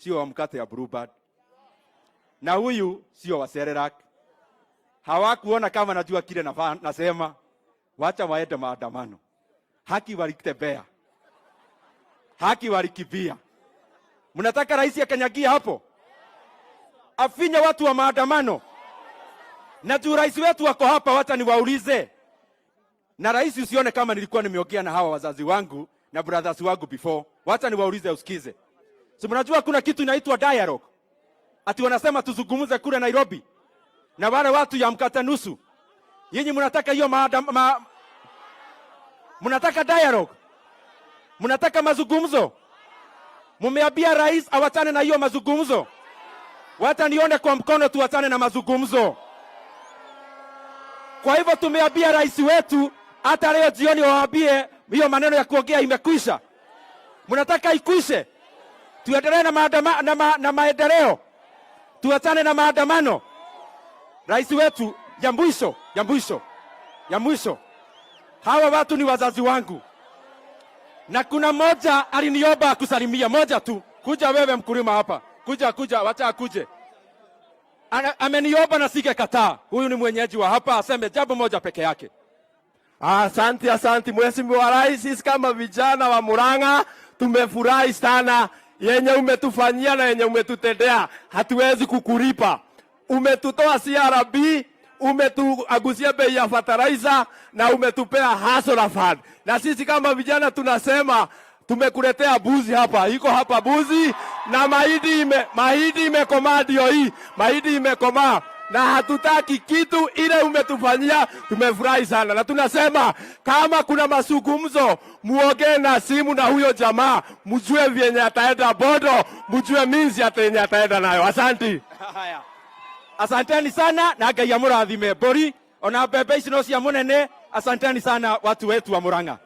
sio wa mkate ya Bluebird, na huyu sio wa Cerelac. Hawakuona kama najua kile nasema, wacha waende maandamano. Haki walitembea, haki walikimbia. Mnataka rais akanyagia hapo, afinye watu wa maandamano? Na juu rais wetu wako hapa, wacha niwaulize. Na rais, usione kama nilikuwa nimeongea na hawa wazazi wangu na brothers wangu before. Wacha niwaulize usikize. Si mnajua kuna kitu inaitwa dialogue? Ati wanasema tuzungumze kule Nairobi na wale watu ya mkate nusu. Nyinyi mnataka hiyo mnataka dialogue? Mnataka mazungumzo? Mumeambia rais awachane na hiyo mazungumzo? Wacha nione kwa mkono, tuachane na mazungumzo. Kwa hivyo tumeambia rais wetu hata leo jioni waambie hiyo maneno ya kuongea imekwisha. Mnataka ikwishe? Tuendelee na maendeleo, tuachane na maandamano. Rais wetu, ya mwisho, ya mwisho, ya mwisho, hawa watu ni wazazi wangu, na kuna mmoja aliniomba kusalimia, moja tu. Kuja wewe mkulima hapa, kuja, kuja, wacha akuje. Ameniomba na singekataa. Huyu ni mwenyeji wa hapa, aseme jambo moja peke yake. Asante, asante Mheshimiwa Rais. Sisi kama vijana wa Murang'a tumefurahi sana yenye umetufanyia na yenye umetutendea, hatuwezi kukulipa. Umetutoa CRB, umetuagusia bei ya fertilizer na umetupea Hustler Fund. Na sisi kama vijana tunasema tumekuletea buzi hapa, iko hapa buzi na mahindi imekomaa, ndio hii mahindi imekomaa na hatutaki kitu ile umetufanyia. Tumefurahi sana na tunasema kama kuna mazungumzo, muongee na simu na huyo jamaa, mjue vyenye ataenda Bondo, mjue minsi yenye ataenda nayo. Asanti. Haya. Asanteni sana na Ngai amũrathime. Mbũri ona mbembe ici no cia mũnene. Asanteni sana watu wetu wa Murang'a.